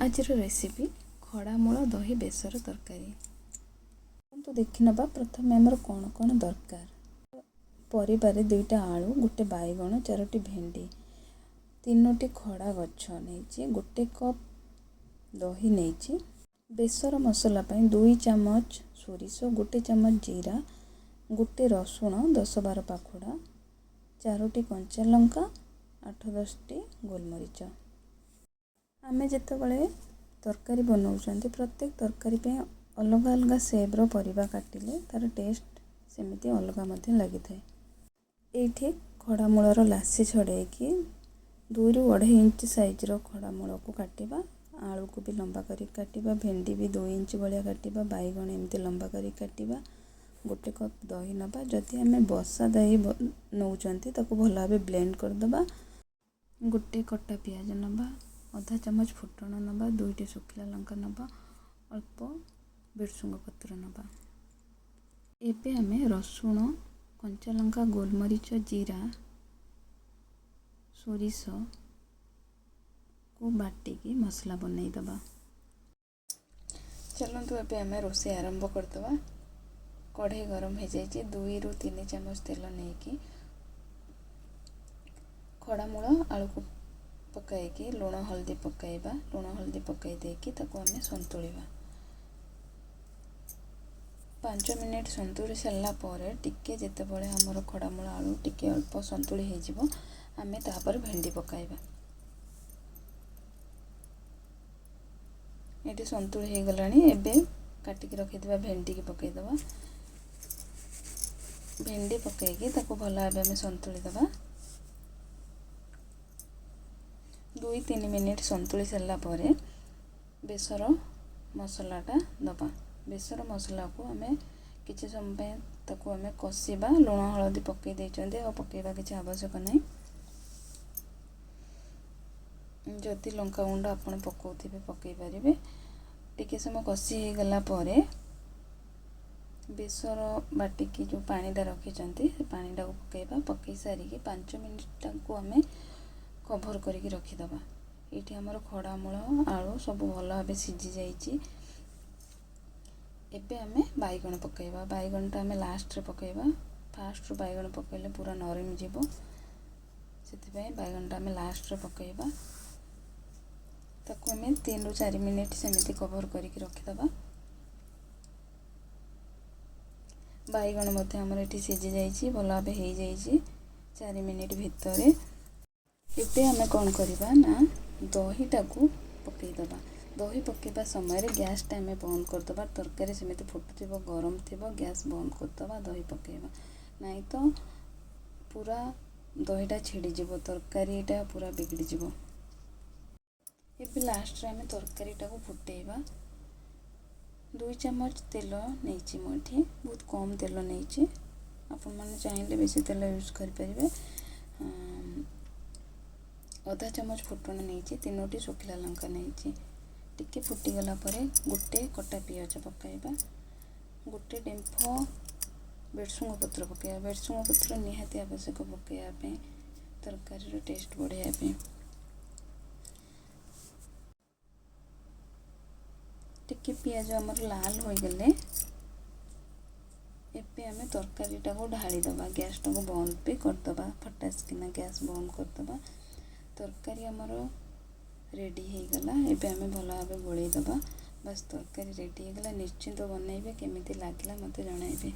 ଆଜିର ରେସିପି ଖଡ଼ାମୂଳ ଦହି ବେସର ତରକାରୀ। କିନ୍ତୁ ଦେଖିନେବା ପ୍ରଥମେ ଆମର କ'ଣ କ'ଣ ଦରକାର। ପରିବାରେ 2ଟା ଆଳୁ, ଗୋଟେ ବାଇଗଣ, 4ଟି ଭେଣ୍ଡି, 3ଟି ଖଡ଼ା ଗଛ ନେଇଛି, 1 କପ୍ ଦହି ନେଇଛି। ବେସର ମସଲା ପାଇଁ 2 ଚାମଚ ସୋରିଷ, 1 ଚାମଚ ଜିରା, 1 ରସୁଣ 10-12 ପାଖୁଡ଼ା, 4ଟି କଞ୍ଚା ଲଙ୍କା, 8-10ଟି ଗୋଲମରିଚ। ଆମେ ଯେତେବେଳେ ତରକାରୀ ବନାଉଛନ୍ତି, ପ୍ରତ୍ୟେକ ତରକାରୀ ପାଇଁ ଅଲଗା ଅଲଗା ସେପ୍ର ପରିବା କାଟିଲେ ତା'ର ଟେଷ୍ଟ ସେମିତି ଅଲଗା ମଧ୍ୟ ଲାଗିଥାଏ। ଏଇଠି ଖଡ଼ାମୂଳର ଲାସି ଛଡ଼େଇକି 2ରୁ 2.5 ଇଞ୍ଚ ସାଇଜ୍ର ଖଡ଼ାମୂଳକୁ କାଟିବା। ଆଳୁକୁ ବି ଲମ୍ବା କରିକି କାଟିବା, ଭେଣ୍ଡି ବି 2 ଇଞ୍ଚ ଭଳିଆ କାଟିବା, ବାଇଗଣ ଏମିତି ଲମ୍ବା କରିକି କାଟିବା। 1 କପ୍ ଦହି ନେବା। ଯଦି ଆମେ ବସା ଦହି ନେଉଛନ୍ତି, ତାକୁ ଭଲ ଭାବେ ବ୍ଲେଣ୍ଡ କରିଦେବା। 1 କଟା ପିଆଜ ନେବା, ଅଧା ଚାମଚ ଫୁଟଣ ନେବା, 2ଟି ଶୁଖିଲା ଲଙ୍କା ନେବା, ଅଳ୍ପ ଭେସୁଙ୍ଗା ପତ୍ର ନେବା। ଏବେ ଆମେ ରସୁଣ, କଞ୍ଚା ଲଙ୍କା, ଗୋଲମରିଚ, ଜିରା, ସୋରିଷକୁ ବାଟିକି ମସଲା ବନେଇଦେବା। ଚାଲନ୍ତୁ, ଏବେ ଆମେ ରୋଷେଇ ଆରମ୍ଭ କରିଦେବା। କଢ଼େଇ ଗରମ ହେଇଯାଇଛି। 2ରୁ 3 ଚାମଚ ତେଲ ନେଇକି ଖଡ଼ାମୂଳ, ଆଳୁକୁ ପକାଇକି ଲୁଣ ହଳଦୀ ପକାଇବା। ଲୁଣ ହଳଦୀ ପକାଇ ଦେଇକି ତାକୁ ଆମେ ସନ୍ତୁଳିବା। 5 ମିନିଟ୍ ସନ୍ତୁଳି ସାରିଲା ପରେ, ଟିକେ ଯେତେବେଳେ ଆମର ଖଡ଼ାମୂଳ, ଆଳୁ ଟିକେ ଅଳ୍ପ ସନ୍ତୁଳି ହେଇଯିବ, ଆମେ ତାପରେ ଭେଣ୍ଡି ପକାଇବା। ଏଠି ସନ୍ତୁଳି ହେଇଗଲାଣି। ଏବେ କାଟିକି ରଖିଥିବା ଭେଣ୍ଡିକି ପକାଇଦେବା। ଭେଣ୍ଡି ପକାଇକି ତାକୁ ଭଲ ଭାବେ ଆମେ ସନ୍ତୁଳି ଦେବା। 2-3 ମିନିଟ୍ ସନ୍ତୁଳି ସାରିଲା ପରେ ବେସର ମସଲାଟା ଦେବା। ବେସର ମସଲାକୁ ଆମେ କିଛି ସମୟ ପାଇଁ ତାକୁ ଆମେ କଷିବା। ଲୁଣ ହଳଦୀ ପକାଇ ଦେଇଛନ୍ତି, ଆଉ ପକାଇବା କିଛି ଆବଶ୍ୟକ ନାହିଁ। ଯଦି ଲଙ୍କାଗୁଣ୍ଡ ଆପଣ ପକାଉଥିବେ, ପକାଇ ପାରିବେ। ଟିକେ ସମୟ କଷି ହେଇଗଲା ପରେ ବେସର ବାଟିକି ଯେଉଁ ପାଣିଟା ରଖିଛନ୍ତି, ସେ ପାଣିଟାକୁ ପକାଇବା। ପକାଇ ସାରିକି 5 ମିନିଟ୍ ତାକୁ ଆମେ କଭର୍ କରିକି ରଖିଦେବା। ଏଇଠି ଆମର ଖଡ଼ାମୂଳ, ଆଳୁ ସବୁ ଭଲ ଭାବେ ସିଝି ଯାଇଛି। ଏବେ ଆମେ ବାଇଗଣ ପକାଇବା। ବାଇଗଣଟା ଆମେ ଲାଷ୍ଟରେ ପକାଇବା। ଫାଷ୍ଟରୁ ବାଇଗଣ ପକାଇଲେ ପୁରା ନରମ ଯିବ। ସେଥିପାଇଁ ବାଇଗଣଟା ଆମେ ଲାଷ୍ଟରେ ପକାଇବା। ତାକୁ ଆମେ 3ରୁ 4 ମିନିଟ୍ ସେମିତି କଭର୍ କରିକି ରଖିଦେବା। ବାଇଗଣ ମଧ୍ୟ ଆମର ଏଠି ସିଝି ଯାଇଛି, ଭଲ ଭାବେ ହେଇଯାଇଛି 4 ମିନିଟ୍ ଭିତରେ। ଏବେ ଆମେ କ'ଣ କରିବା ନା ଦହିଟାକୁ ପକାଇଦେବା। ଦହି ପକାଇବା ସମୟରେ ଗ୍ୟାସ୍ଟା ଆମେ ବନ୍ଦ କରିଦେବା। ତରକାରୀ ସେମିତି ଫୁଟୁଥିବ, ଗରମ ଥିବ, ଗ୍ୟାସ୍ ବନ୍ଦ କରିଦେବା, ଦହି ପକାଇବା। ନାଇଁ ତ ପୁରା ଦହିଟା ଛିଡ଼ିଯିବ, ତରକାରୀଟା ପୁରା ବିଗିଡ଼ିଯିବ। ଏବେ ଲାଷ୍ଟରେ ଆମେ ତରକାରୀଟାକୁ ଫୁଟେଇବା। 2 ଚାମଚ ତେଲ ନେଇଛି ମୁଁ ଏଠି। ବହୁତ କମ୍ ତେଲ ନେଇଛି। ଆପଣମାନେ ଚାହିଁଲେ ବେଶୀ ତେଲ ୟୁଜ୍ କରିପାରିବେ। ଅଧା ଚାମଚ ଫୁଟଣ ନେଇଛି, 3ଟି ଶୁଖିଲା ଲଙ୍କା ନେଇଛି। ଟିକେ ଫୁଟିଗଲା ପରେ ଗୋଟେ କଟା ପିଆଜ ପକାଇବା, ଗୋଟେ ଡେମ୍ଫ ଭେସୁଙ୍ଗା ପତ୍ର ପକାଇବା। ଭେସୁଙ୍ଗା ପତ୍ର ନିହାତି ଆବଶ୍ୟକ ପକାଇବା ପାଇଁ, ତରକାରୀର ଟେଷ୍ଟ ବଢ଼ାଇବା ପାଇଁ। ଟିକେ ପିଆଜ ଆମର ଲାଲ ହୋଇଗଲେ ଏବେ ଆମେ ତରକାରୀଟାକୁ ଢାଳିଦେବା। ଗ୍ୟାସ୍ଟାକୁ ବନ୍ଦ ବି କରିଦେବା। ଫଟାସ୍ କିନା ଗ୍ୟାସ୍ ବନ୍ଦ କରିଦେବା। ତରକାରୀ ଆମର ରେଡ଼ି ହେଇଗଲା। ଏବେ ଆମେ ଭଲ ଭାବେ ଗୋଳେଇ ଦେବା। ବାସ୍, ତରକାରୀ ରେଡ଼ି ହେଇଗଲା। ନିଶ୍ଚିନ୍ତ ବନେଇବେ, କେମିତି ଲାଗିଲା ମୋତେ ଜଣାଇବେ।